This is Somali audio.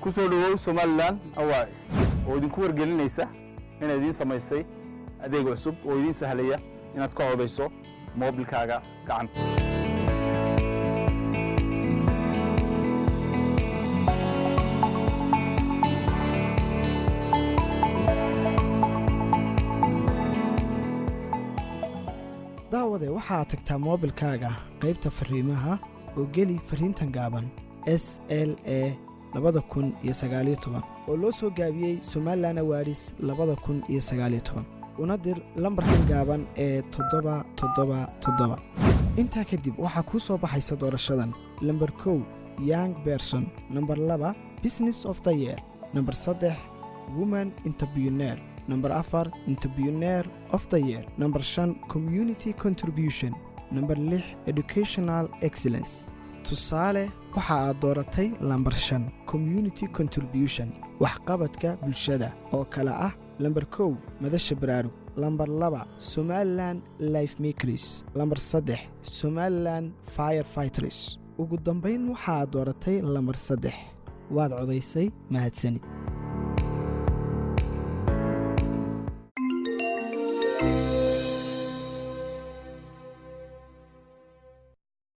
Ku soo dhowow Somaliland Awards oo idinku wargelinaysa inay idiin samaysay adeeg cusub oo idiin sahlaya inaad ka codayso moobilkaaga gacanta. Daawade, waxaad tagtaa moobilkaaga qaybta fariimaha oo geli fariintan gaaban SLA 2019, oo loo soo gaabiyey Somaliland Awards 2019, una dir lambarkan gaaban ee 777. Intaa kadib waxaa kuu soo baxaysa doorashadan: lambar 1, young person; nambar 2, business of the year; nambar 3, woman entrepreneur; nambar 4, entrepreneur of the year; nambar 5, community contribution; nambar 6, educational excellence. Tusaale, waxa aad dooratay lambar 5, community contribution, waxqabadka bulshada, oo kale ah lambar 1, Madasha Baraarug; lambar 2, Somaliland Life Makers; lambar 3, Somaliland Fire Fighters. Ugu dambayn waxaaad dooratay lambar 3. Waad codaysay, mahadsanid.